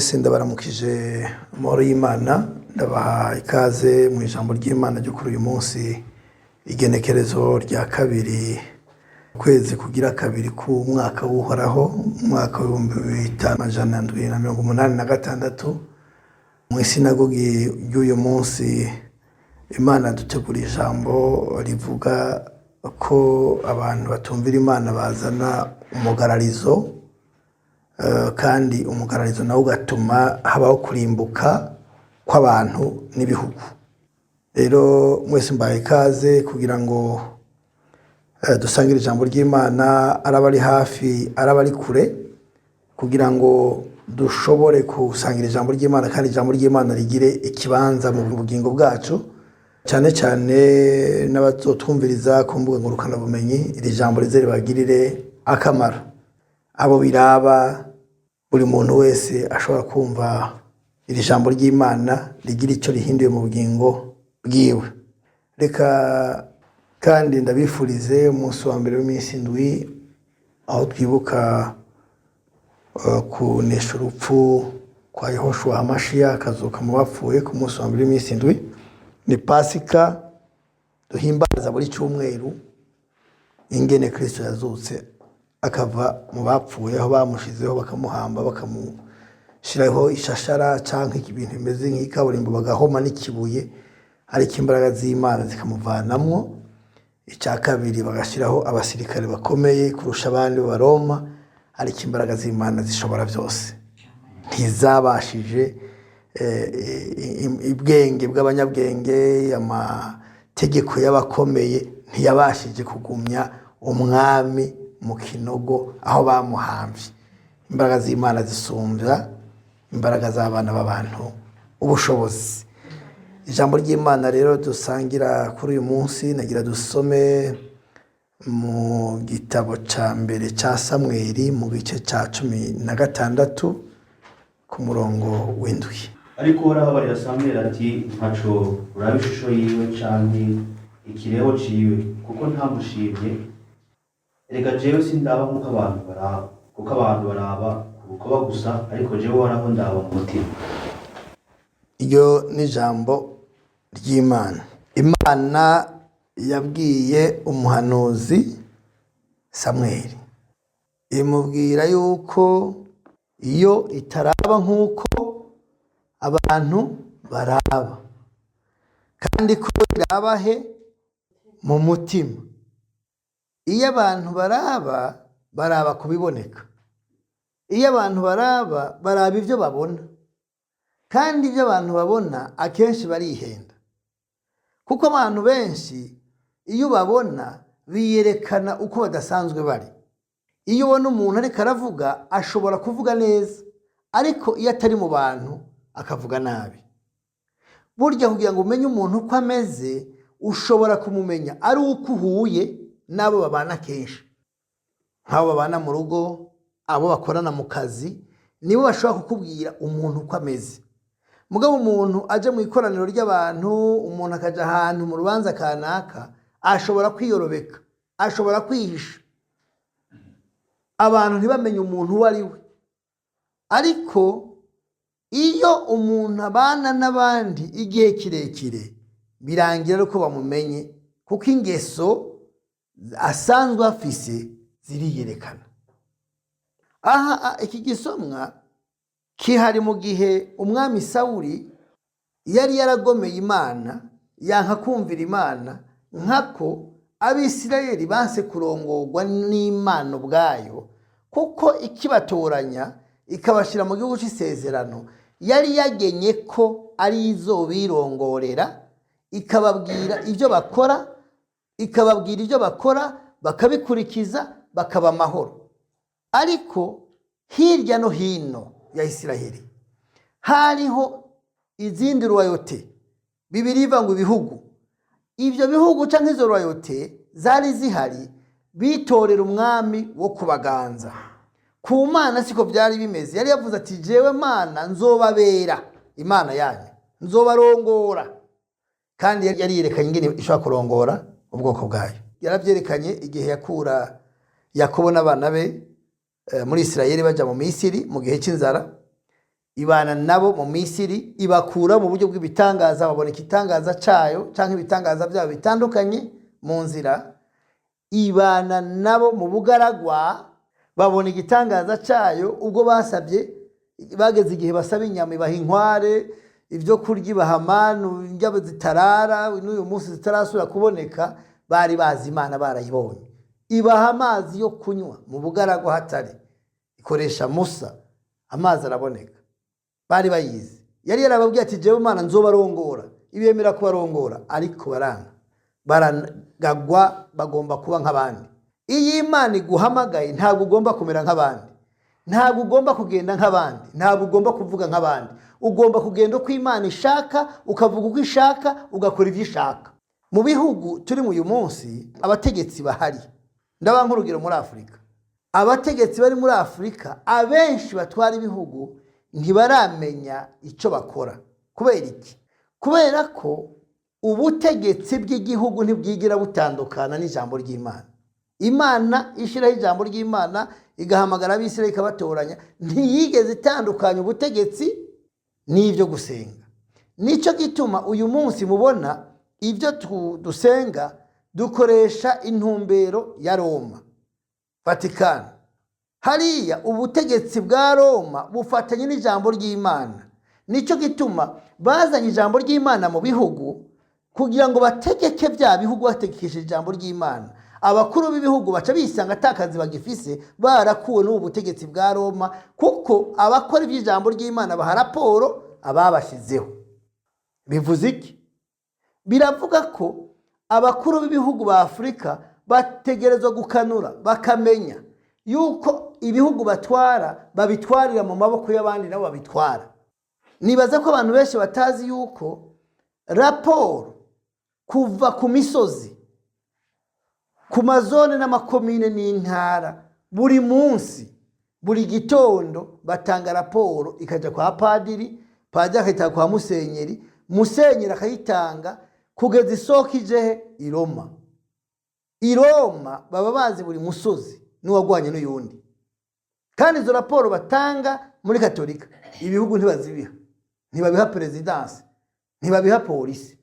Mwese ndabaramukije amahoro y'Imana, ndabaha ikaze mu ijambo ry'Imana ryo kuri uyu munsi, igenekerezo rya kabiri, ukwezi kugira kabiri k'umwaka w'Uhoraho, umwaka w'5786. Mu isinagogi ry'uyu munsi, Imana dutegura ijambo rivuga ko abantu batumvira Imana bazana umugararizo, kandi umugararizo nawo ugatuma habaho kurimbuka kw'abantu n'ibihugu. Rero mwese mbaye ikaze kugira ngo dusangire ijambo ry'Imana, araba ari hafi, araba ari kure, kugira ngo dushobore gusangira ijambo ry'Imana kandi ijambo ry'Imana rigire ikibanza mu bugingo bwacu, cyane cyane n'abazotwumviriza ku mbuga ngurukanabumenyi, iri jambo rize ribagirire akamaro. Abo biraba, buri muntu wese ashobora kumva iri jambo ry'Imana rigira icyo rihinduye mu bugingo bwiwe. Reka kandi ndabifurize umunsi wa mbere w'iminsi 7, aho twibuka kunesha urupfu kwa Yehoshua Hamashiya, akazuka mu bapfuye ku munsi wa mbere w'iminsi 7. Ni Pasika duhimbaza buri cyumweru, ingene Kristo yazutse akava mu bapfuye, aho bamushizeho bakamuhamba, bakamushyiraho ishashara cyangwa ibintu bimeze nk'ikaburimbo, bagahoma n'ikibuye, ariko imbaraga z'Imana zikamuvanamwo. Icya kabiri, bagashyiraho abasirikare bakomeye kurusha abandi b'Abaroma, ariko imbaraga z'Imana zishobora byose ntizabashije ubwenge bw'abanyabwenge, amategeko y'abakomeye ntiyabashije kugumya umwami mu kinogo aho bamuhamvye. Imbaraga z'Imana zisumbya imbaraga z'abana b'abantu ubushobozi. Ijambo ry'Imana rero dusangira kuri uyu munsi, nagira dusome mu gitabo ca mbere ca Samweli, mu gice ca 16, ku murongo w'7. Ariko Uhoraho abarira Samweli ati: "Ntaco uraba ishusho yiwe canke ikireho ciwe, kuko ntamushimye. Erega jewe sindaba nk'uko abantu baraba, kuko abantu baraba ku rukoba gusa, ariko jewe Uhoraho ndaba mu mutima." Iryo ni ijambo ry'Imana. Imana yabwiye umuhanuzi Samweli, imubwira yuko iyo itaraba nk'uko abantu baraba, kandi ko iraba he? Mu mutima. Iyo abantu baraba, baraba kubiboneka. Iyo abantu baraba, baraba ibyo babona, kandi ibyo abantu babona akenshi barihenda, kuko abantu benshi iyo babona biyerekana uko badasanzwe bari. Iyo ubona umuntu ariko aravuga, ashobora kuvuga neza, ariko iyo atari mu bantu akavuga nabi. Burya kugira ngo umenye umuntu uko ameze, ushobora kumumenya ari uko uhuye n'abo babana kenshi, nk'abo babana mu rugo, abo bakorana mu kazi, nibo bashobora kukubwira umuntu uko ameze. Mugabo umuntu aje mu ikoraniro ry'abantu, umuntu akaja ahantu mu rubanza kanaka, ashobora kwiyorobeka, ashobora kwihisha, abantu ntibamenye umuntu uwo ari we. Ariko iyo umuntu abana n'abandi igihe kirekire, birangira ari uko bamumenye, kuko ingeso asanzwe afise ziriyerekana. Aha iki gisomwa kihari mu gihe umwami Sawuli yari yaragomeye Imana, yanka kumvira Imana, nkako Abisirayeli banse kurongorwa n'Imana ubwayo, kuko ikibatoranya ikabashyira mu gihugu cy'isezerano yari yagenye ko ari izobirongorera, ikababwira ibyo bakora, ikababwira ibyo bakora bakabikurikiza, bakaba amahoro. Ariko hirya no hino ya Isiraheli hariho izindi royauté, bibiri iva ngo ibihugu. Ibyo bihugu cyangwa izo royauté zari zihari, bitorera umwami wo kubaganza. Ku Mana siko byari bimeze. Yari yavuze ati: "Jewe Mana nzobabera Imana yanyu, nzobarongora." Kandi yari yerekanye ingene ishobora kurongora ubwoko bwayo. Yarabyerekanye igihe yakura Yakobo n'abana be muri Isirayeli bajya mu Misiri mu gihe cy'inzara. Ibana nabo mu Misiri, ibakura mu buryo bw'ibitangaza, babona igitangaza cyayo cyangwa ibitangaza byabo bitandukanye mu nzira. Ibana nabo mu bugaragwa, babona igitangaza cyayo ubwo basabye, bageze igihe basaba inyama ibaha inkware, ibyo kurya ibaha manu, indabo zitarara n'uyu munsi zitarasubira kuboneka. Bari bazi Imana, barayibonye. Ibaha amazi yo kunywa mu bugaragwa hatari, ikoresha Musa, amazi araboneka. Bari bayizi. Yari yarababwiye ati: "Jewe Imana nzobarongora." Ibemera kubarongora, ariko baranga, baragagwa, bagomba kuba nk'abandi. Iyo Imana iguhamagaye, ntabwo ugomba kumera nk'abandi, ntabwo ugomba kugenda nk'abandi, ntabwo ugomba kuvuga nk'abandi. Ugomba kugenda uko Imana ishaka, ukavuga uko ishaka, ugakora ibyo ishaka. Mu bihugu turi mu uyu munsi, abategetsi bahari, ndabaha nk'urugero muri Afurika. Abategetsi bari muri Afurika abenshi batwara ibihugu ntibaramenya icyo bakora. Kubera iki? Kubera ko ubutegetsi bw'igihugu ntibwigira butandukana n'ijambo ry'Imana. Imana ishyiraho ijambo ry'Imana, igahamagara Abisirayeli, ikabatoranya, ntiyigeze itandukanya ubutegetsi n'ibyo gusenga. Nicyo gituma uyu munsi mubona ibyo dusenga dukoresha intumbero ya Roma, Vatikani. Hariya ubutegetsi bwa Roma bufatanye n'ijambo ry'Imana. Nicyo gituma bazanye ijambo ry'Imana mu bihugu kugira ngo bategeke bya bihugu bategekesheje ijambo ry'Imana. Abakuru b'ibihugu baca bisanga ata kazi bagifise, barakuwe n'ubu butegetsi bwa Roma, kuko abakora iby'ijambo ry'Imana baha raporo ababashyizeho. Bivuze iki? Biravuga ko abakuru b'ibihugu ba Afurika bategerezwa gukanura, bakamenya yuko ibihugu batwara babitwarira mu maboko y'abandi nabo babitwara. Nibaza ko abantu benshi batazi yuko raporo kuva ku misozi, ku mazone n'amakomine n'intara, buri munsi, buri gitondo batanga raporo, ikajya kwa padiri, padiri akayitanga kwa musenyeri, musenyeri akayitanga kugeza isoko ijehe i Roma. I Roma baba bazi buri musozi n'uwagwanye n'uyundi. Kandi izo raporo batanga muri Katolika, ibihugu ntibazibiha, ntibabiha perezidansi, ntibabiha polisi.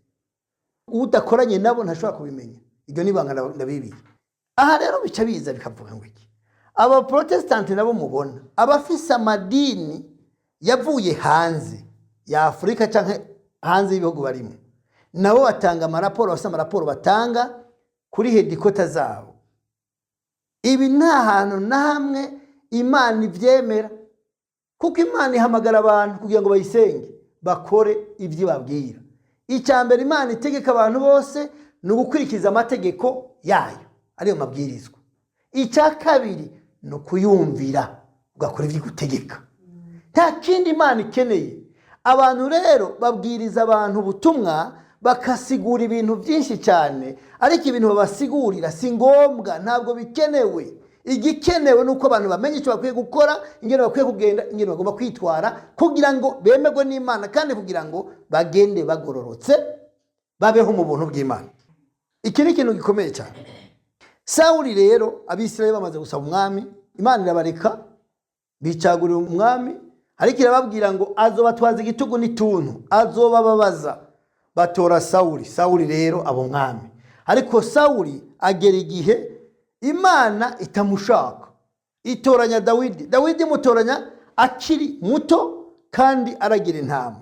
Udakoranye nabo ntashobora kubimenya. Iryo ni ibanga ndabibiye. Aha rero bica biza bikavuga ngo iki? Abaprotesitanti nabo mubona, abafise amadini yavuye hanze ya Afurika cyangwa hanze y'ibihugu barimo, nabo batanga amaraporo, bafise amaraporo batanga kuri headquarter zabo. Ibi nta hantu na hamwe Imana ibyemera, kuko Imana ihamagara abantu kugira ngo bayisenge, bakore ibyo ibabwira. Icya mbere Imana itegeka abantu bose ni ugukurikiza amategeko yayo, ariyo mabwirizwa. Icya kabiri ni ukuyumvira, ugakora ibyo igutegeka. Nta kindi Imana ikeneye. Abantu rero babwiriza abantu ubutumwa, bakasigura ibintu byinshi cyane, ariko ibintu babasigurira si ngombwa, ntabwo bikenewe. Igikenewe ni uko abantu bamenya icyo bakwiye gukora, ingene bakwiye kugenda, ingene bagomba kwitwara kugira ngo bemerwe n'Imana, kandi kugira ngo bagende bagororotse, babeho mu buntu bw'Imana. Iki ni ikintu gikomeye cyane. Sawuli rero, Abisirayeli bamaze gusaba umwami, Imana irabareka bicagurira umwami, ariko irababwira ngo azobatwaza igitugu n'ituntu, azobababaza. Batora Sawuli. Sawuli rero aba umwami, ariko Sawuli agera igihe Imana itamushaka, itoranya Dawidi. Dawidi imutoranya akiri muto kandi aragira intama.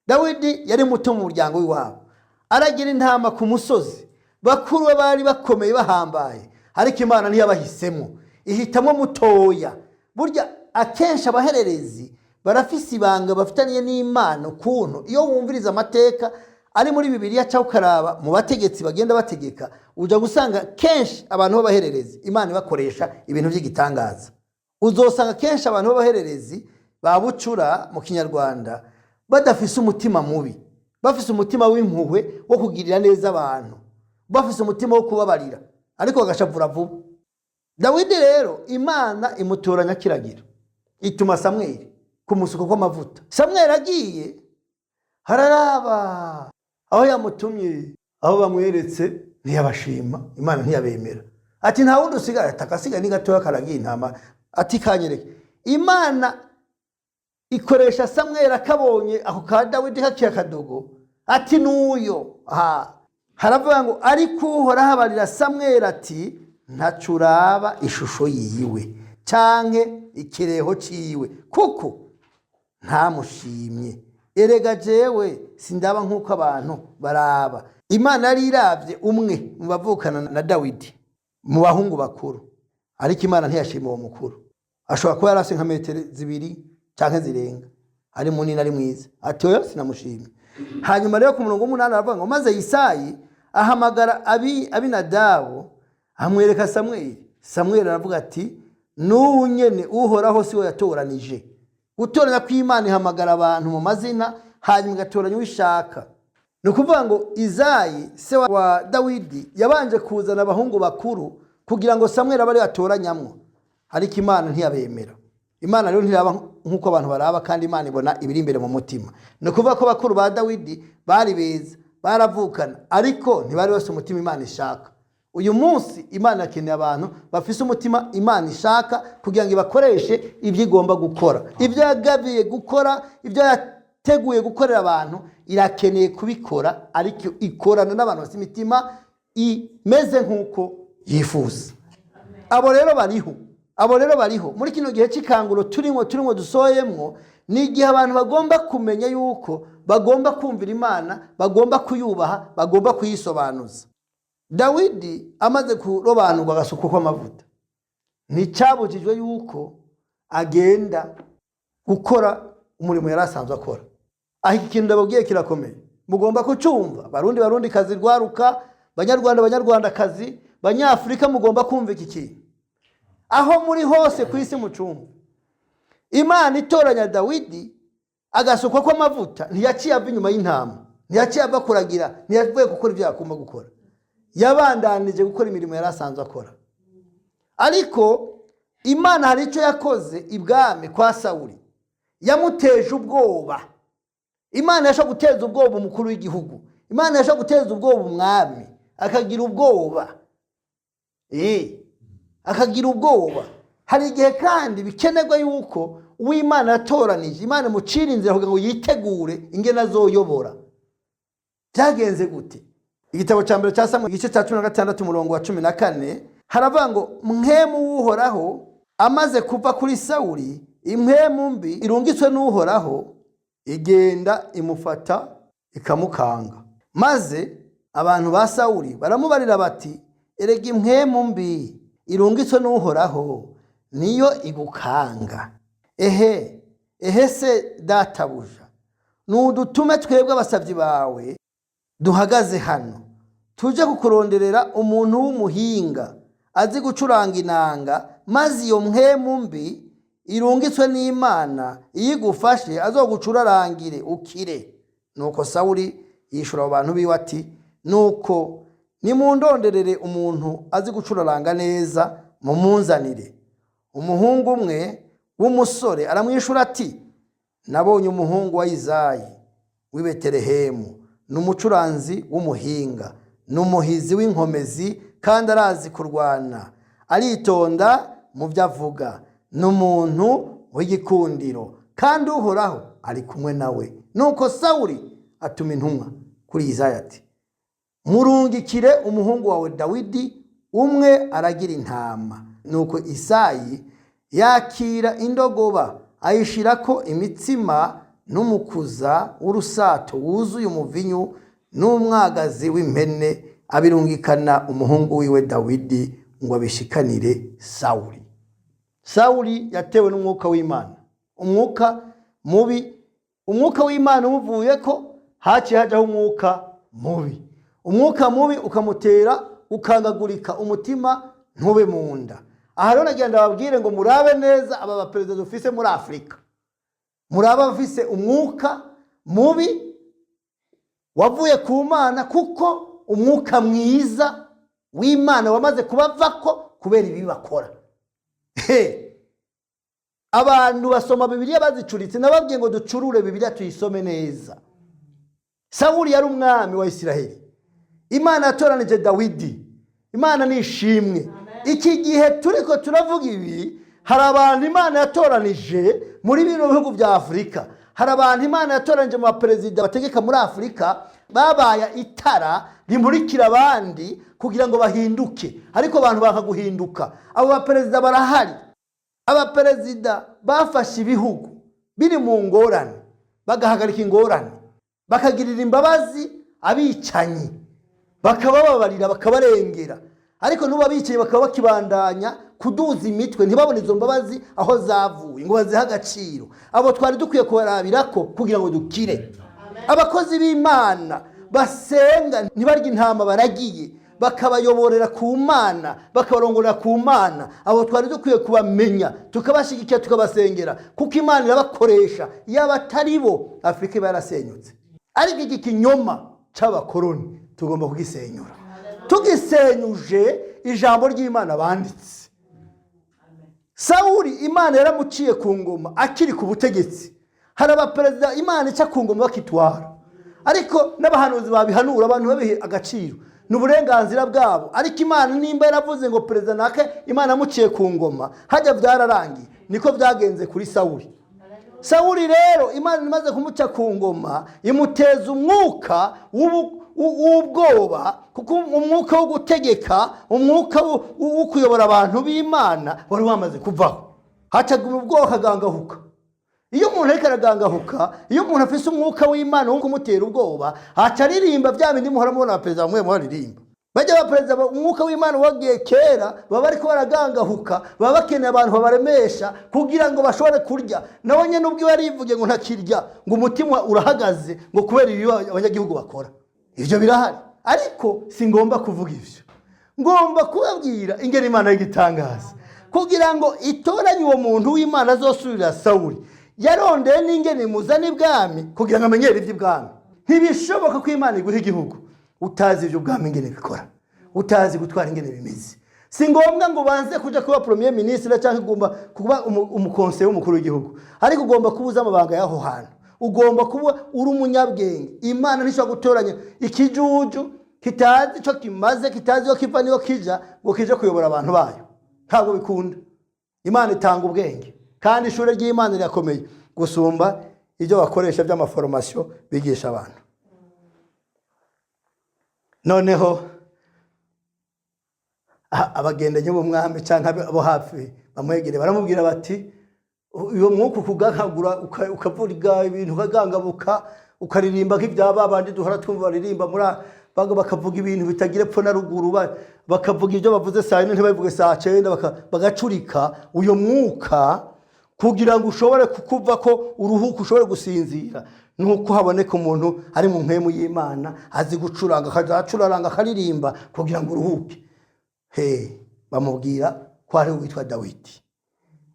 Dawidi yari muto mu muryango w'iwabo, aragira intama ku musozi. Bakuru be bari bakomeye, bahambaye, ariko Imana ntiyabahisemo, ihitamo mutoya. Burya akenshi abahererezi barafise ibanga bafitaniye n'Imana. Ukuntu iyo wumviriza amateka ari muri Bibiliya cyangwa ukaraba mu bategetsi bagenda bategeka, ujya gusanga kenshi abantu b'abahererezi Imana ibakoresha ibintu by'igitangaza. Uzosanga kenshi abantu b'abahererezi ba bucura mu Kinyarwanda badafise umutima mubi, bafise umutima w'impuhwe wo kugirira neza abantu, bafise umutima wo kubabarira, ariko bagashavura vuba. Dawidi rero Imana imutoranya kiragira, ituma Samweli kumusuka kw'amavuta. Samweli agiye, hararaba aho yamutumye, aho bamweretse ntiyabashima, Imana ntiyabemera. Ati: "Nta wundi usigaye?" Ati: "Akasigaye ni gatoya, karagiye intama." Ati: "Kanyereke." Imana Ikoresha Samweli akabonye ako ka Dawidi kakiri akadogo, ati n'uyo. Aha haravuga ngo ariko Uhoraho abarira Samweli ati ntaco uraba ishusho yiwe canke ikireho ciwe, kuko ntamushimye. Erega jewe sindaba nk'uko abantu baraba. Imana yari iravye umwe mu bavukana na Dawidi mu bahungu bakuru, ariko Imana ntiyashima uwo mukuru. Ashobora kuba yarafise nka metero 2 canke zirenga, ari munini, ari mwiza, ati oya, sinamushimye. Hanyuma rero ku murongo w'umunani aravuga ngo maze Isayi ahamagara Abinadabu, amwereka Samweli. Samweli aravuga ati n'ubu nyene Uhoraho siwe yatoranije. Gutoranya kw'Imana, ihamagara abantu mu mazina, hanyuma igatoranya uwo ishaka. Ni ukuvuga ngo Izayi se wa Dawidi yabanje kuzana abahungu bakuru kugira ngo Samweli abe ariwe atoranyamwo, ariko Imana ntiyabemera. Imana rero ntiraba nk'uko abantu baraba, kandi Imana ibona ibiri imbere mu mutima. Ni ukuvuga ko bakuru ba Dawidi bari beza, baravukana, ariko ntibari bafise umutima Imana ishaka. Uyu munsi Imana irakeneye abantu bafise umutima Imana ishaka kugira ngo ibakoreshe ibyo igomba gukora, ibyo yagabiye gukora, ibyo yateguye gukorera abantu. Irakeneye kubikora, ariko ikorana n'abantu bafise imitima imeze nk'uko yifuza. Abo rero bariho, abo rero bariho muri kino gihe cy'ikanguro turimo dusoyemwo. Ni igihe abantu bagomba kumenya yuko bagomba kumvira Imana, bagomba kuyubaha, bagomba kuyisobanuza. Dawidi amaze kurobanurwa agasukwa kw'amavuta, nticyabujijwe yuko agenda gukora umurimo yari asanzwe akora. Aho iki kintu ndababwiye kirakomeye, mugomba kucumva. Barundi, barundi kazi, rwaruka, banyarwanda, banyarwandakazi, banyafurika, mugomba kumva iki kintu aho muri hose ku isi mucumva. Imana itoranya Dawidi agasukwa kw'amavuta, ntiyaciye ava inyuma y'intama, ntiyaciye ava kuragira, ntiyavuye gukora ibyo yagomba gukora. Yabandanije gukora imirimo yari asanzwe akora. Ariko Imana hari icyo yakoze ibwami kwa Sawuli, yamuteje ubwoba. Imana yashobora guteza ubwoba umukuru w'igihugu, Imana yashobora guteza ubwoba umwami, akagira ubwoba. Akagira ubwoba. Hari igihe kandi bikenerwa yuko uw'Imana yatoranije, Imana imucira inzira kugira ngo yitegure ingene azoyobora. Byagenze gute? Igitabo cya mbere cya Samweli, igice cya 16, umurongo wa 14, haravuga ngo mpwemu w'Uhoraho amaze kuva kuri Sawuli, impwemu mbi irungitswe n'Uhoraho igenda imufata ikamukanga. Maze abantu ba Sawuli baramubarira bati erega impwemu mbi irungitswe n'Uhoraho niyo igukanga. Ehe ehe se databuja, nudutume twebwe abasavyi bawe duhagaze hano, tuje kukuronderera umuntu w'umuhinga azi gucuranga inanga, maze iyo mpwemu mbi irungitswe n'Imana iyo igufashe azogucurarangire ukire. Nuko Sawuli yishura abo bantu biwe ati nuko nimundonderere umuntu azi gucuraranga neza, mumunzanire. Umuhungu umwe w'umusore aramwishura ati nabonye umuhungu wa Izayi w'i Betelehemu, ni umucuranzi w'umuhinga, ni umuhizi w'inkomezi, kandi arazi kurwana, aritonda mu byo avuga, ni umuntu w'igikundiro, kandi Uhoraho ari kumwe nawe. Nuko Sawuli atuma intumwa kuri Izayi ati murungikire umuhungu wawe Dawidi, umwe aragira intama. Nuko Isayi yakira indogoba, ayishirako imitsima n'umukuza w'urusato wuzuye umuvinyu n'umwagazi w'impene, abirungikana umuhungu wiwe Dawidi ngo abishikanire Sawuli. Sawuli yatewe n'umwuka w'Imana, umwuka mubi. Umwuka w'Imana umuvuye ko haciye hajaho umwuka mubi. Umwuka mubi ukamutera ukangagurika umutima, ntube mu nda. Aha rero nagira ndababwire ngo murabe neza aba baperezida dufise muri Afurika, murabe abafise umwuka mubi wavuye ku Mana, kuko umwuka mwiza w'Imana wamaze kubavako kubera ibi bakora. Abantu basoma Bibiliya bazicuritse. Nababwiye ngo ducurure Bibiliya tuyisome neza. Sawuli yari umwami wa Isiraheli, Imana yatoranije Dawidi. Imana ni ishimwe. Iki gihe turiko turavuga ibi, Hari abantu Imana yatoranije muri bino bihugu bya Afurika, hari abantu Imana yatoranije mu baperezida bategeka muri Afurika, babaye itara rimurikira abandi kugira ngo bahinduke, ariko abantu bakaguhinduka. Abo baperezida barahari. Abaperezida bafashe ibihugu biri mu ngorane, bagahagarika ingorane, bakagirira imbabazi abicanyi, bakabababarira, bakabarengera, ariko n'ubu abicaye bakaba bakibandanya kuduza imitwe, ntibabone izo mbabazi aho zavuye ngo bazihe agaciro. Abo twari dukwiye kubarabira ko kugira ngo dukire. Abakozi b'Imana basenga ntibarye intama baragiye, bakabayoborera ku Mana, bakabarongorera ku Mana. Abo twari dukwiye kubamenya, tukabashyigikira, tukabasengera, kuko Imana irabakoresha. Yaba atari bo, Afurika iba yarasenyutse. Ariko iki kinyoma cy'abakoroni tugomba kugisenyura, tugisenyuje ijambo ry'Imana banditse. Sawuri Imana yaramuciye ku ngoma akiri ku butegetsi. Hari abaperezida Imana ica ku ngoma bakitwara, ariko n'abahanuzi babihanura, abantu babihe agaciro, ni uburenganzira bwabo. Ariko Imana nimba yaravuze ngo perezida nake Imana yamuciye ku ngoma, hajya byararangiye. Niko byagenze kuri Sawuri. Sawuri rero Imana imaze kumuca ku ngoma, imuteza umwuka w'ubwoba, kuko umwuka wo gutegeka, umwuka wo kuyobora abantu b'Imana wari wamaze kuvaho. Hacaguma ubwoba, akagangahuka. Iyo umuntu ariko aragangahuka, iyo umuntu afise umwuka w'Imana wo kumutera ubwoba, haca aririmba bya bindi muhora mubona abaperezida bamwe baririmba. Bajya abaperezida umwuka w'Imana wagiye kera, baba bariko baragangahuka, baba bakeneye abantu babaremesha kugira ngo bashobore kurya. Nawe nyene ubwiwe yarivuge ngo ntakirya, ngo umutima urahagaze, ngo kubera ibi abanyagihugu bakora. Ivyo birahari, ariko si ngomba kuvuga ivyo. Ngomba kubabwira ingene Imana y'igitangaza kugira ngo itoranye uwo muntu w'Imana azosubirira Sawuli. Yarondeye n'ingene imuzana ibwami kugira ngo amenyere iby'ibwami. Ntibishoboka ko Imana iguha igihugu utazi iby'ubwami ingene bikora, utazi gutwara ingene bimeze. Si ngombwa ngo ubanze kuja kuba premier ministre cyangwa ugomba kuba umukonseye w'umukuru w'igihugu, ariko ugomba kuba uzi amabanga y'aho hantu, ugomba kuba uri umunyabwenge. Imana ntishobora gutoranya ikijuju kitazi icyo kimaze, kitazi iyo kiva n'iyo kija, ngo kije kuyobora abantu bayo. Ntabwo bikunda. Imana itanga ubwenge, kandi ishuri ry'Imana rirakomeye gusumba ibyo bakoresha by'ama formation bigisha abantu. Noneho abagendanyi b'umwami cyangwa abo hafi bamwegereye baramubwira bati: "Uyo mwuka ukugakagura, ukavuga ibintu, ukagangabuka, ukaririmba nk'ibya babandi duhora twumva baririmba muri bakavuga ibintu bitagira epfo na ruguru, bakavuga ibyo bavuze saa 4 ntibabivuge saa 9, bagacurika. Uyo mwuka kugira ngo ushobore kukuva ko uruhuka, ushobore gusinzira, nuko haboneka umuntu ari mu mpemu y'Imana azi gucuranga, akaza acuraranga, akaririmba kugira ngo uruhuke." He, bamubwira ko ari uwitwa Dawidi.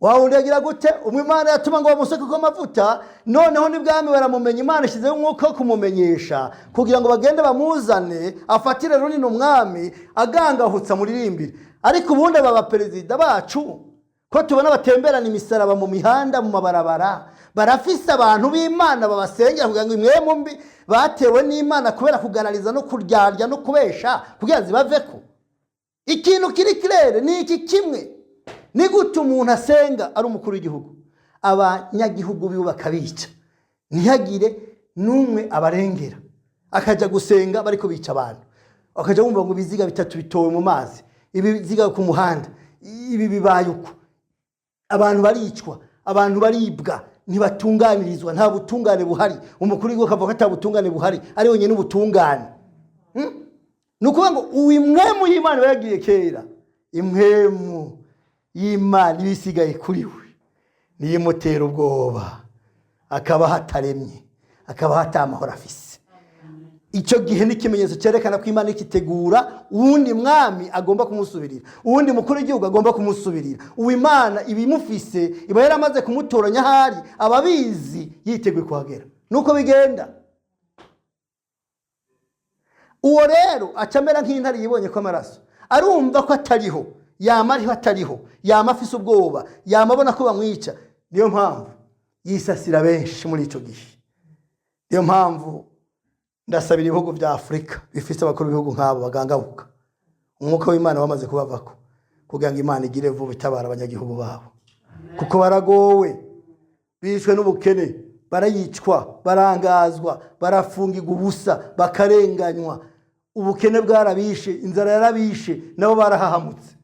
Wa wundi agira gute? Umwe Imana yatuma ngo bamuseke ko amavuta. Noneho n'ibwami baramumenya. Imana ishyizeho umwuka wo kumumenyesha kugira ngo bagende bamuzane, afatire runini umwami, agangahutsa muririmbire. Ariko ubundi aba baperezida bacu ko tubona batemberana imisaraba mu mihanda, mu mabarabara, barafise abantu b'Imana babasengera kugira ngo imwemu mbi batewe n'Imana kubera kugarariza no kuryarya no kubesha kugira zibaveko? Ikintu kiri kirere ni iki kimwe: ni gute umuntu asenga ari umukuru w'igihugu, abanyagihugu biwe bakabica, ntihagire n'umwe abarengera, akajya gusenga bariko bica abantu, akajya wumva ngo ibiziga bitatu bitowe mu mazi, ibiziga ku muhanda, ibi bibaye uko, abantu baricwa, abantu baribwa, ntibatunganirizwa, nta butungane buhari? Umukuru w'igihugu akavuga ko ata butungane buhari, ari wenyine ubutungane. Ni ukuvuga ngo uwo imwemu y'Imana iba yagiye kera. Imwemu y'Imana iba isigaye kuri we niyo imutera ubwoba, akaba hataremye, akaba hatamahoro afise. Icyo gihe ni ikimenyetso cyerekana ko Imana ikitegura uwundi mwami agomba kumusubirira, uwundi mukuru w'igihugu agomba kumusubirira. Uwo Imana iba imufise, iba yaramaze kumutoranya, ahari ababizi yiteguye kuhagera. Nuko bigenda. Uwo rero aca amera nk'intare yibonye ko amaraso, arumva ko atariho, yama ariho atariho, yama afise ubwoba, yama abona ko bamwica. Niyo mpamvu yisasira benshi muri icyo gihe. Niyo mpamvu ndasabira ibihugu bya Afurika bifite abakuru b'ibihugu nk'abo bagangabuka, umwuka w'Imana wamaze kubavako, kugira ngo Imana igire vuba itabara abanyagihugu babo. Kuko baragowe, bishwe n'ubukene, barayicwa, barangazwa, barafungirwa ubusa, bakarenganywa. Ubukene bwarabishe, inzara yarabishe, nabo barahahamutse.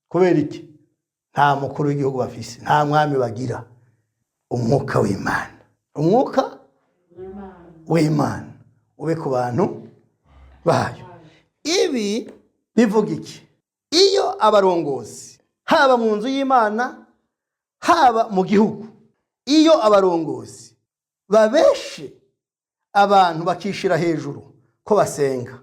Kubera iki? Nta mukuru w'igihugu bafise, nta mwami bagira. Umwuka w'Imana, umwuka w'Imana ube ku bantu bayo. Ibi bivuga iki? Iyo abarongozi, haba mu nzu y'Imana, haba mu gihugu, iyo abarongozi babeshe abantu bakishira hejuru ko basenga,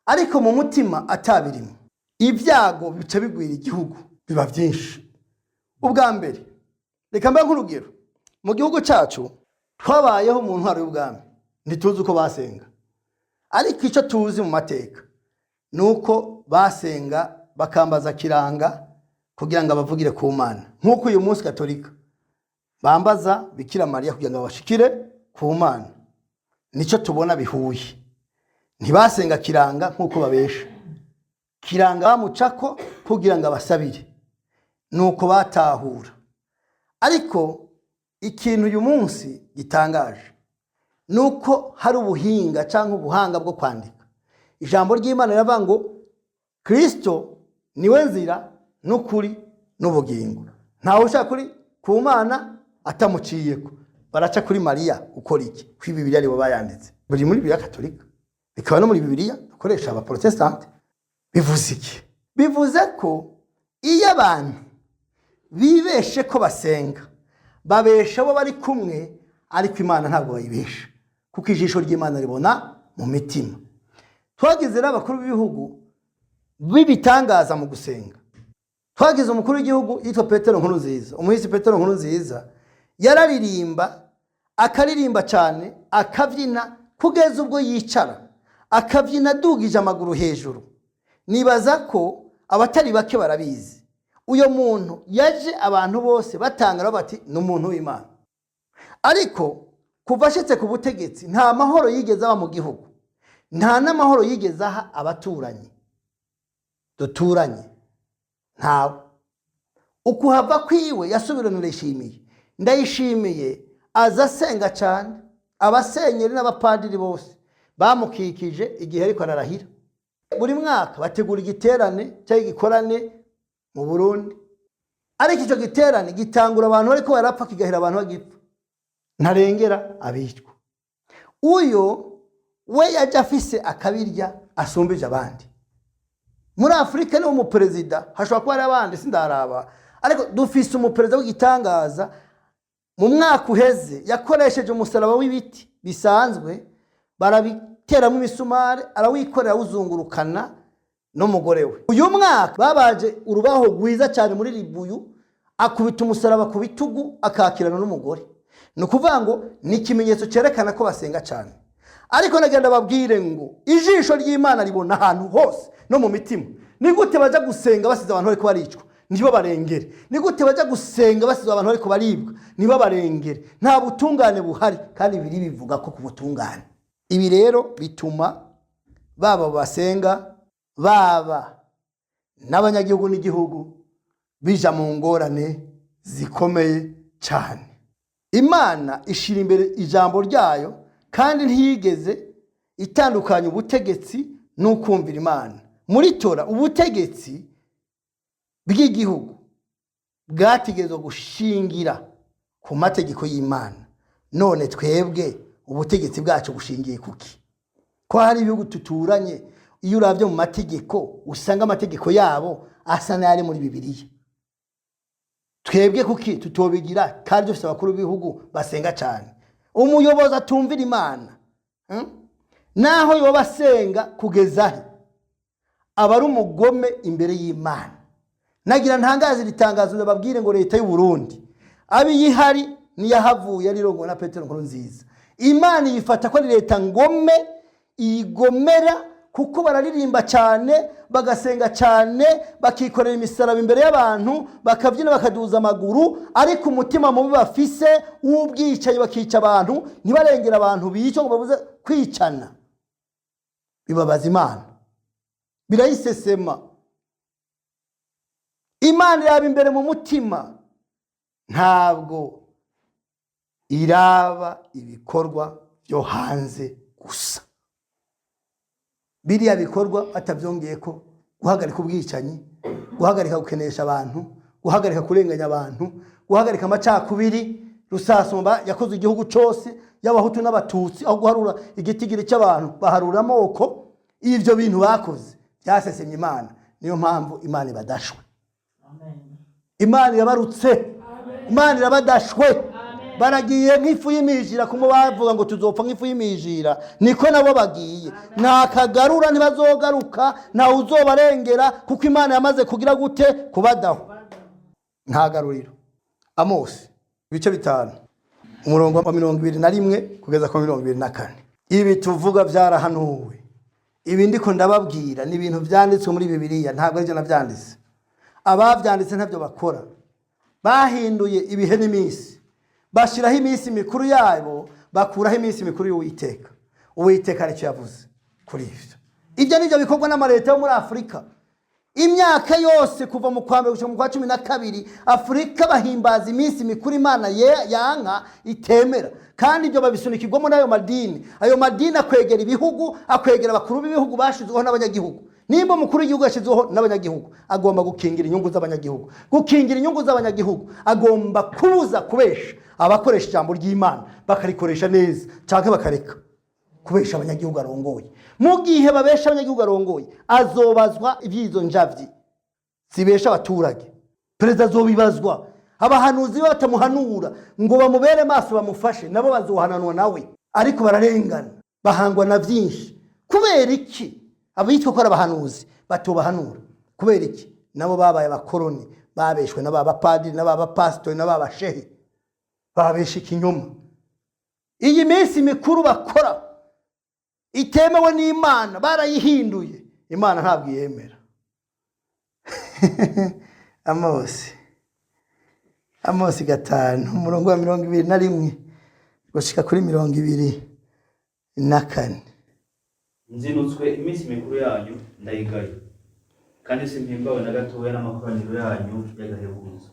ariko mu mutima atabirimo, ibyago bica bigwira igihugu, biba byinshi. Ubwa mbere, reka mbe nk'urugero: mu gihugu cyacu twabayeho mu ntwaro y'ubwami, ntituzi uko basenga, ariko icyo tuzi mu mateka ni uko basenga bakambaza Kiranga kugira ngo abavugire ku Mana, nk'uko uyu munsi Katolika bambaza Bikira Mariya kugira ngo babashikire ku Mana. Nicyo tubona bihuye. Ntibasenga Kiranga nk'uko babesha. Kiranga bamucako kugira ngo abasabire, nuko batahura. Ariko ikintu uyu munsi gitangaje ni uko hari ubuhinga cyangwa ubuhanga bwo kwandika. Ijambo ry'Imana riravuga ngo Kirisito niwe nzira n'ukuri n'ubugingo, ntawe ushaka kuri ku Mana atamuciyeko. Baraca kuri Mariya ukora iki? Kuri Bibiliya aribo bayanditse, buri muri Bibiliya Katolika, bikaba no muri Bibiliya dukoresha Abaporotesitanti. Bivuze iki? Bivuze ko iyo abantu bibeshe ko basenga, babesha abo bari kumwe, ariko Imana ntabwo bayibesha, kuko ijisho ry'Imana ribona mu mitima. Twagize n'abakuru b'ibihugu b'ibitangaza mu gusenga. Twagize umukuru w'igihugu yitwa Petero Nkurunziza, umuhisi Petero Nkurunziza. Yararirimba, akaririmba cyane, akabyina kugeza ubwo yicara, akabyina adugije amaguru hejuru. Nibaza ko abatari bake barabizi. Uyo muntu yaje abantu bose batanga bati: "Ni umuntu w'Imana." Ariko kuva ashitse ku butegetsi, nta mahoro yigeze aba mu gihugu, nta n'amahoro yigeze aha abaturanyi duturanye, ntawe. Ukuhava kwiwe yasubirana Ndayishimiye. Ndayishimiye aza asenga cyane, abasenyeri n'abapadiri bose bamukikije igihe ariko ararahira. Buri mwaka bategura igiterane cyangwa igikorane mu Burundi, ariko icyo giterane gitangura abantu bariko barapfa, kigahera abantu bagipfa, ntarengera abicwa. Uyo we yaje afise akabirya asumbije abandi muri Afurika. Niwo muperezida, hashobora kuba hari abandi sindaraba, ariko dufise umuperezida w'igitangaza. Mu mwaka uheze yakoresheje umusaraba w'ibiti bisanzwe, barabiteramo imisumari, arawikorera, awuzungurukana n'umugore we. Uyu mwaka babaje urubaho rwiza cyane muri ribuyu, akubita umusaraba ku bitugu, akakirana n'umugore. Ni ukuvuga ngo ni ikimenyetso cyerekana ko basenga cyane. Ariko nagenda babwire ngo ijisho ry'Imana ribona ahantu hose no mu mitima. Ni gute bajya gusenga basize abantu bariko baricwa ntibabarengere? Ni gute bajya gusenga basize abantu bariko baribwa ntibabarengere? Nta butungane buhari, kandi biri bivuga ko ku butungane. Ibi rero bituma baba basenga, baba n'abanyagihugu n'igihugu bija mu ngorane zikomeye cyane. Imana ishira imbere ijambo ryayo, kandi ntiyigeze itandukanya ubutegetsi n'ukumvira Imana. Muri Tora, ubutegetsi bw'igihugu bwategerezwa gushingira ku mategeko y'Imana. None twebwe ubutegetsi bwacu bushingiye kuki, ko hari ibihugu tuturanye, iyo urabye mu mategeko usanga amategeko yabo asa n'ayari muri Bibiliya? Twebwe kuki tutobigira, kandi dufite abakuru b'ibihugu basenga cyane? Umuyobozi atumvira Imana, Naho yoba asenga kugeza he, aba ari umugome imbere y'Imana. Nagira ntangaze iri tangazo, ndababwire ngo leta y'u Burundi abiyihari niyahavuye arirongo na Petero Nkurunziza, Imana iyifata ko ari leta ngome, iyigomera, kuko bararirimba cyane, bagasenga cyane, bakikorera imisaraba imbere y'abantu, bakabyina, bakaduza amaguru, ariko umutima mubi bafise w'ubwicanyi, bakica abantu, ntibarengera abantu bica ngo babuze kwicana. Bibabaza Imana, birayisesema. Imana iraba imbere mu mutima. Ntabwo iraba ibikorwa byo hanze gusa. Biriya bikorwa batabyongeye ko guhagarika ubwicanyi, guhagarika gukenesha abantu, guhagarika kurenganya abantu, guhagarika amacakubiri rusasumba yakoze igihugu cyose y'Abahutu n'Abatutsi, aho guharura igitigiri cy'abantu baharura amoko. Ibyo bintu bakoze byasesemye Imana. Niyo mpamvu Imana ibadashwe. Imana irabarutse, Imana irabadashwe. Baragiye nk'ifu y'imijira. Kumwe bavuga ngo tuzopfa nk'ifu y'imijira, niko nabo bagiye. Nta kagarura, ntibazogaruka, ntawe uzobarengera, kuko Imana yamaze kugira gute? Kubadaho. Nta garuriro. Amosi ibice 5, umurongo wa 21 kugeza ku 24. Ibi tuvuga byarahanuwe. Ibi ndiko ndababwira ni ibintu byanditswe muri Bibiliya, ntabwo aribyo nabyanditse. Ababyanditse ntabyo bakora. Bahinduye ibihe n'iminsi, bashyiraho iminsi mikuru yabo, bakuraho iminsi mikuru y'Uwiteka. Uwiteka aricyo yavuze kuri ibyo. Ibyo nibyo bikorwa n'amaleta yo muri Afurika imyaka yose, kuva mu kwa mbere gushyira mu kwa 12. Afurika bahimbaza iminsi mikuru Imana yanka, itemera. Kandi ibyo babisunikirwamo n'ayo madini. Ayo madini akwegera ibihugu, akwegera abakuru b'ibihugu bashyizweho n'abanyagihugu. Nimba umukuru w'igihugu yashyizweho n'abanyagihugu, agomba gukingira inyungu z'abanyagihugu. Gukingira inyungu z'abanyagihugu, agomba kubuza kubesha. Abakoresha ijambo ry'Imana bakarikoresha neza cyangwa bakareka kubesha abanyagihugu arongoye. Mu gihe babesha abanyagihugu arongoye, azobazwa iby'izo njavyi zibesha abaturage. Perezida azobibazwa. Abahanuzi be batamuhanura ngo bamubere maso, bamufashe, nabo bazohananwa nawe. Ariko bararengana, bahangwa na byinshi. Kubera iki abitwa ko ari abahanuzi batobahanura? Kubera iki? Nabo babaye abakoroni, babeshwe n'aba bapadiri n'aba bapasitori n'aba bashehe, babesha ikinyoma. Iyi minsi mikuru bakora itemewe n'Imana barayihinduye, Imana ntabwo iyemera. Amosi 5, umurongo wa 21 gushika kuri 24. Nzinutswe iminsi mikuru yanyu, ndayigaye, kandi simpimbawe na gatoya n'amakoraniro yanyu y'agahebuzo.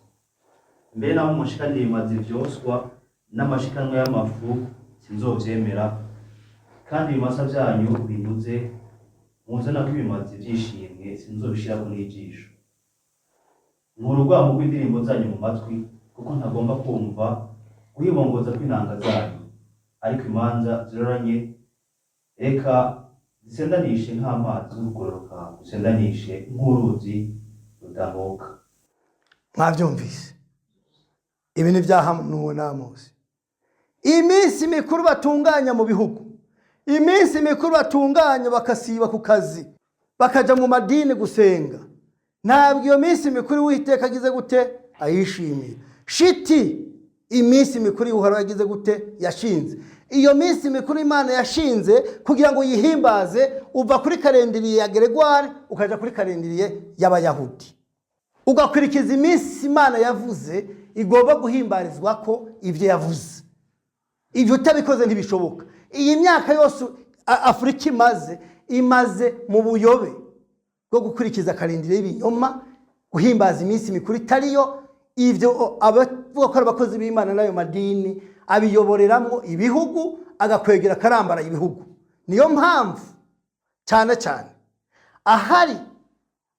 Mbere naho mushikana ibimazi vyoswa n'amashikanwa y'amafu, sinzovyemera, kandi ibimasa vyanyu binuze muzanako ibimazi vy'ishimwe, sinzobishirako n'ijisho. Nkura urwamo rw'indirimbo zanyu mu matwi, kuko ntagomba kumva guhibongoza kw'inanga zanyu. Ariko imanza ziroranye reka zisendanishe nk'amazi, n'ukugororoka gusendanishe nk'uruzi rudahoka. Mwabyumvise? Ibi ni byahanuwe n'Amosi. Iminsi mikuru batunganya mu bihugu, iminsi mikuru batunganya bakasiba ku kazi, bakaja mu madini gusenga, ntabwo iyo minsi mikuru Uwiteka agize gute? Ayishimiye. Shiti iminsi mikuru y'Uhoraho yagize gute? Yashinze. Iyo minsi mikuru Imana yashinze kugira ngo yihimbaze, uva kuri calendrier ya Grégoire ukaja kuri calendrier y'Abayahudi, ugakurikiza iminsi Imana yavuze igomba guhimbarizwa ko ibyo yavuze. Ibyo utabikoze ntibishoboka. Iyi myaka yose Afurika imaze mu buyobe bwo gukurikiza calendrier y'ibinyoma, guhimbaza iminsi mikuru itariyo, ibyo abavuga ko ari abakozi b'Imana n'ayo madini abiyoboreramo ibihugu, agakwegera akarambara ibihugu. Niyo mpamvu cyane cyane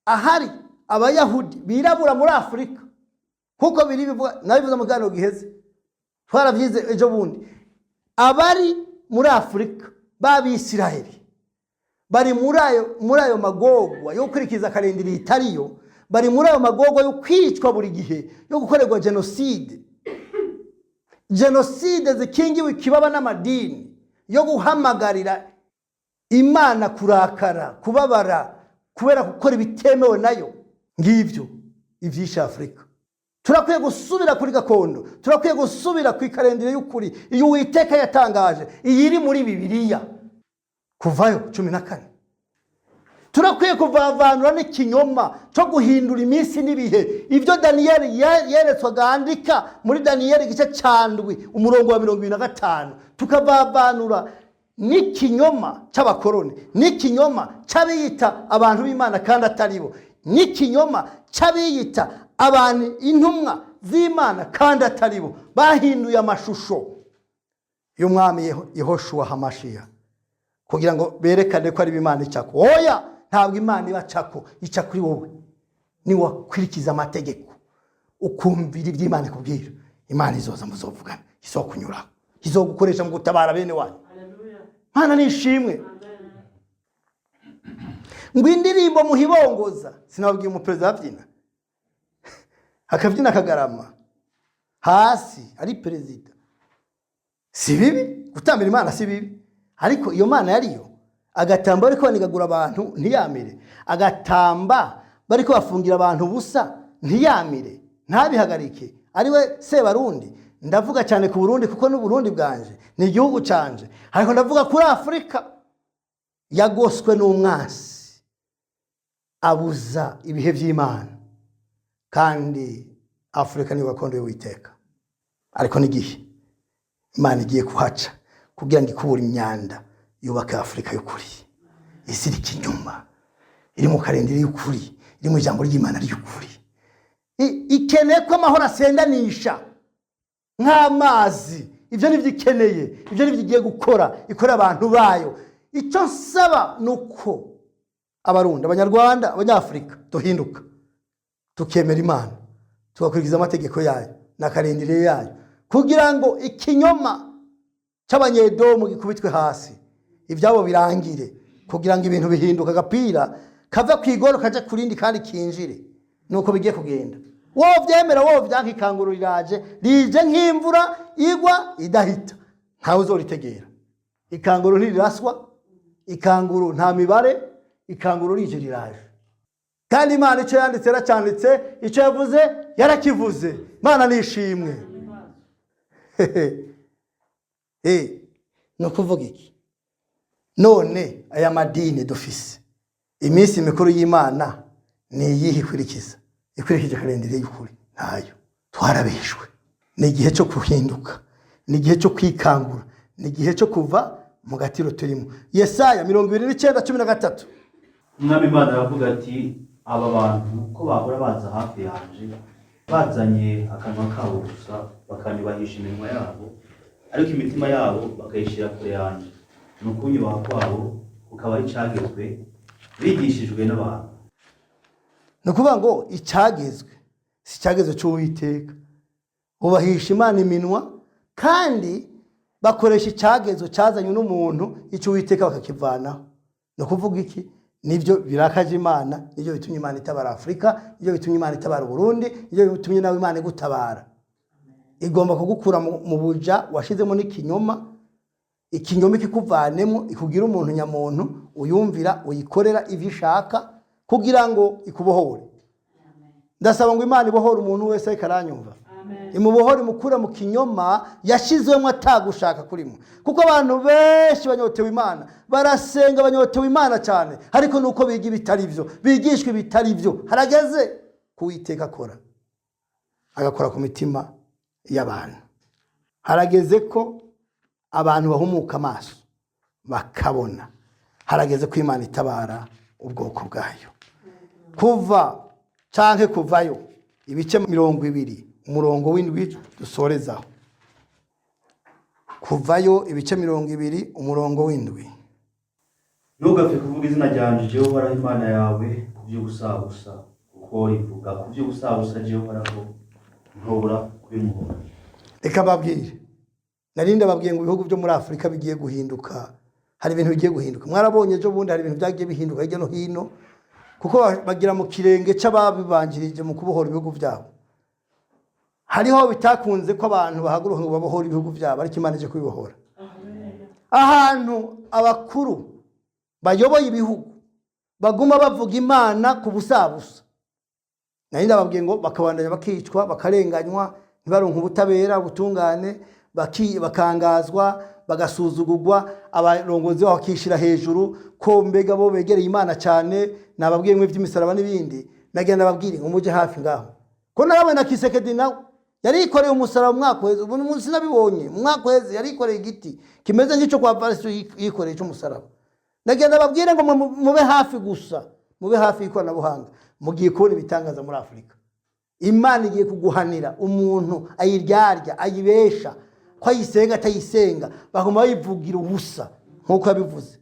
ahari Abayahudi birabura muri Afurika, kuko biri bivuga, nabivuze mu kiganiro giheze, twarabyize ejo bundi, abari muri Afurika b'Abisiraheli bari muri ayo magorwa yo gukurikiza calendrier itariyo, bari muri ayo magorwa yo kwicwa buri gihe, yo gukorerwa jenoside, jenoside zikingiwe ikibaba n'amadini, yo guhamagarira Imana kurakara, kubabara kubera gukora ibitemewe nayo. Ngibyo ivyishe Afurika. Turakwiye gusubira kuri gakondo, turakwiye gusubira ku i calendrier y'ukuri, iyo Uwiteka yatangaje, iyi iri muri Bibiliya, Kuvayo 14. Turakwiye kuvavanura n'ikinyoma cyo guhindura iminsi n'ibihe. Ibyo Daniyeli yeretswaga andika muri Daniyeli igice cya 7, umurongo wa 25. Tukavavanura n'ikinyoma cy'abakoroni, n'ikinyoma cy'abiyita abantu b'Imana kandi atari bo, n'ikinyoma cy'abiyita abantu intumwa. z'Imana kandi atari bo. Bahinduye amashusho y'umwami Yehoshuwa Hamashiya kugira ngo berekane ko ari Imana icako. Oya, ntabwo Imana ibacako, ica kuri wowe. Niwakwirikiza amategeko, ukumvira ibyo Imana ikubwira, Imana izoza muzovugana, izokunyuraho, izogukoresha mu gutabara bene wanyu. Mana nishimwe. Ngo indirimbo muhibongoza, sinababwiye umuperezida abyina, akabyina akagarama hasi ari perezida. Si bibi gutambira Imana, si bibi, ariko iyo Mana yariyo agatamba bariko banigagura abantu ntiyamire, agatamba bariko bafungira abantu ubusa ntiyamire, ntabihagarike, ariwe Sebarundi. Ndavuga cyane ku Burundi kuko n'Uburundi bwanje ni igihugu canje, ariko ndavuga kuri Afurika yagoswe n'umwansi abuza ibihe by'Imana, kandi Afurika niyo gakondo y'Uwiteka. Ariko n'igihe Imana igiye kuhaca kugira ngo ikubure imyanda, yubake Afurika y'ukuri, izirika inyuma, iri mu karindiri y'ukuri, iri mu ijambo ry'Imana ry'ukuri. Ikeneye ko amahoro asendanisha nk'amazi. Ibyo nibyo ikeneye, ibyo nibyo igiye gukora, ikorera abantu bayo. Icyo nsaba ni uko Abarundi, Abanyarwanda, Abanyafurika duhinduka, tukemera Imana, tugakurikiza amategeko yayo n'akarindire yayo, kugira ngo ikinyoma cy'Abanyedomu gikubitwe hasi, ibyabo birangire, kugira ngo ibintu bihinduke, agapira kava ku igoro kaja ku rindi kandi kinjire. Nuko bigiye kugenda. Wowe vyemera, wowe vyanka, ikanguro riraje, rije nk'imvura igwa idahita, ntawe uzoritegera. Ikanguro ntiriraswa, ikanguro nta mibare, ikanguro rije, riraje. Kandi Imana icyo yanditse yaracyanditse, icyo yavuze yarakivuze. Imana nishimwe. Ni ukuvuga iki none? Aya madini dufise, iminsi mikuru y'Imana ni iyihe ikurikiza, ikurikije kalendere y'ukuri? Ntayo. Twarabeshwe. Ni igihe cyo guhinduka, ni igihe cyo kwikangura, ni igihe cyo kuva mu gatiro turimo. Yesaya 29:13. Umwami Imana aravuga ati: "Aba bantu ko bahora baza hafi yanje bazanye akanwa kabo gusa, bakanyubahisha iminwa yabo, ariko imitima yabo bakayishyira kure yanje, ni ukunyubaha kwabo kukaba ari icagezwe bigishijwe n'abantu." Ni ukuvuga ngo icyagezwe si icyagezwe cy'Uwiteka. Bubahisha Imana iminwa kandi bakoresha icyagezwe cyazanywe n'umuntu, icyo Uwiteka bakakivanaho. Ni ukuvuga iki? Nibyo birakaje Imana, nibyo bitumye Imana itabara Afurika, nibyo bitumye Imana itabara Uburundi, nibyo bitumye nawe Imana igutabara. Igomba kugukura mu buja washizemo n'ikinyoma, ikinyoma ikikuvanemo, ikugira umuntu nyamuntu uyumvira, uyikorera ivyo ishaka kugira ngo ikubohore. Ndasaba ngo Imana ibohore umuntu wese ariko aranyumva, imubohore, imukure mu kinyoma yashizwemo atagushaka kurimo, kuko abantu benshi banyotewe Imana, barasenga, banyotewe Imana cyane, ariko nuko biga ibitari byo, bigishwa ibitari byo. Harageze kuwiteka akora, agakora ku mitima y'abantu. Harageze ko abantu bahumuka amaso bakabona. Harageze ko Imana itabara ubwoko bwayo. Kuva canke Kuvayo, ibice 20, umurongo w'indwi dusorezaho. Kuvayo, ibice 20, umurongo w'indwi. "Ntugapfe kuvuga izina ryanje jewe Uhoraho Imana yawe ku by'ubusabusa, kuko rivuga ku by'ubusabusa jewe Uhoraho ntobura kubimuhora." Reka mbabwire, nari ndababwiye ngo ibihugu byo muri Afurika bigiye guhinduka, hari ibintu bigiye guhinduka. Mwarabonye ejo bundi hari ibintu byagiye bihinduka hirya no hino, kuko bagira mu kirenge c'ababibanjirije mu kubohora ibihugu byabo. Hariho bitakunze ko abantu bahaguruka ngo babohore ibihugu byabo, ariko Imana ije kubibohora. Ahantu abakuru bayoboye ibihugu baguma bavuga Imana ku busabusa, nari ndababwiye ngo bakabandanya bakicwa, bakarenganywa, ntibaronke ubutabera, ubutungane, bakangazwa, bagasuzugurwa, abarongozi babo bakishira hejuru ko mbega bo begereye Imana cyane. Nababwiye mwe iby'imisaraba n'ibindi, nagira nababwire ngo muje hafi ngaho, ko narabona na Kisekedi nawe yari yikoreye umusaraba mu mwaka uheze. Ubu munsi nabibonye mu mwaka uheze yari yikoreye igiti kimeze nk'icyo kwa Varisto yikoreye cy'umusaraba. Nagira nababwire ngo mube hafi gusa, mube hafi y'ikoranabuhanga, mugiye kubona ibitangaza muri Afurika. Imana igiye kuguhanira umuntu ayiryarya, ayibesha ko ayisenga atayisenga, baguma bayivugira ubusa nk'uko yabivuze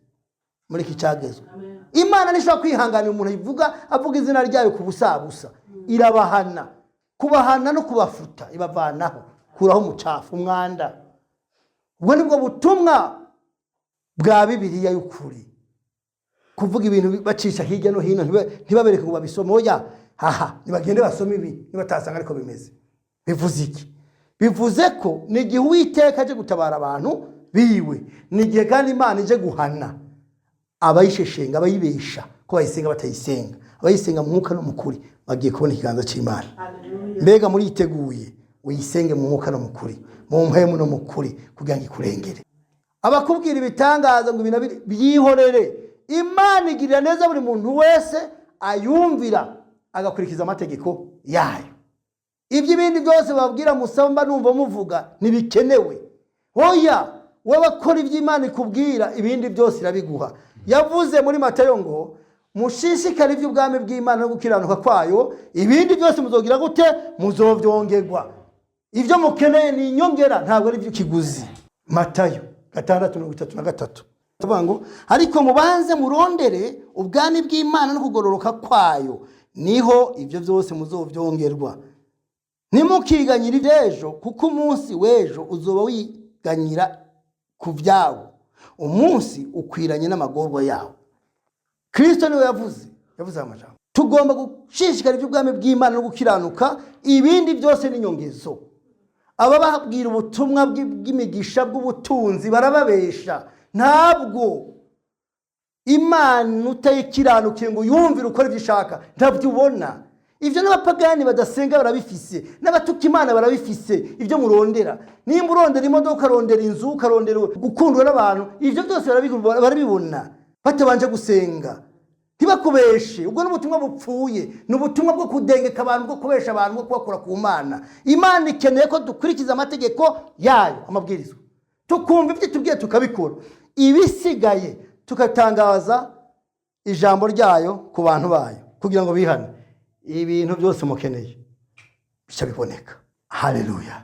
muri iki cyagezwe. Imana ntishobora kwihanganira umuntu ayivuga avuga izina ryayo ku busabusa. Irabahana, kubahana no kubafuta, ibavanaho, kuraho umucafu, umwanda. Ubwo nibwo butumwa bwa Bibiliya y'ukuri. Kuvuga ibintu bacisha hirya no hino, ntibabereke ngo babisome, oya, haha, nibagende basome ibi, nibatasanga ariko bimeze. Bivuze iki? Bivuze ko ni igihe Uwiteka aje gutabara abantu biwe, ni igihe kandi Imana ije guhana abayisheshenga, abayibesha ko bayisenga batayisenga. Abayisenga mu mwuka no mu kuri bagiye kubona ikiganza cy'Imana. Mbega muriteguye? Uyisenge mu mwuka no mu kuri, mu mpemu no mu kuri, kugira ngo ikurengere. Abakubwira ibitangaza ngo ibintu byihorere. Imana igirira neza buri muntu wese ayumvira agakurikiza amategeko yayo. Ibyo ibindi byose babwira musamba numva muvuga ntibikenewe. Oya, wowe akora ibyo Imana ikubwira, ibindi byose irabiguha. Yavuze muri Matayo ngo mushishikare iby'ubwami bw'Imana no gukiranuka kwayo, ibindi byose muzogira gute? Muzobyongerwa. Ibyo mukeneye ni inyongera, ntabwo ari iby'ikiguzi. Matayo 6:33 tuvuga ngo ariko mubanze murondere ubwami bw'Imana no kugororoka kwayo, niho ibyo byose muzobyongerwa. Ntimukiganyire iby'ejo, kuko umunsi w'ejo uzoba wiganyira ku byawo. Umunsi ukwiranye n'amagorwa yawo. Kirisito niwe yavuze aya majambo. Tugomba gushishikara iby'ubwami bw'Imana no gukiranuka, ibindi byose ni inyongezo. Abababwira ubutumwa bw'imigisha, bw'ubutunzi, barababesha. Ntabwo Imana utayikiranukiye ngo yumvire ukora ibyo ishaka, ntabyo ubona. Ibyo n'abapagani badasenga barabifise, n'abatuka Imana barabifise. Ibyo murondera, nimba urondera imodoka, ukarondera inzu, ukarondera gukundwa n'abantu, ibyo byose barabibona batabanje gusenga. Ntibakubeshe, ubwo ni ubutumwa bupfuye, ni ubutumwa bwo kudengeka abantu, bwo kubesha abantu, bwo kubakura ku Mana. Imana ikeneye ko dukurikiza amategeko yayo, amabwirizwa, tukumva ibyo tubwiye tukabikora, ibisigaye tugatangaza ijambo ryayo ku bantu bayo kugira ngo bihane. Ibintu byose mukeneye bica biboneka. Haleluya!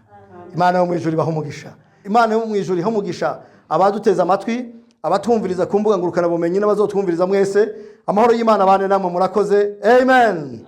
Imana yo mu ijuru ibaha umugisha. Imana yo mu ijuru iha umugisha abaduteze amatwi, abatwumviriza ku mbuga ngurukanabumenyi n'abazotwumviriza mwese. Amahoro y'Imana abane namwe. Murakoze. Amen.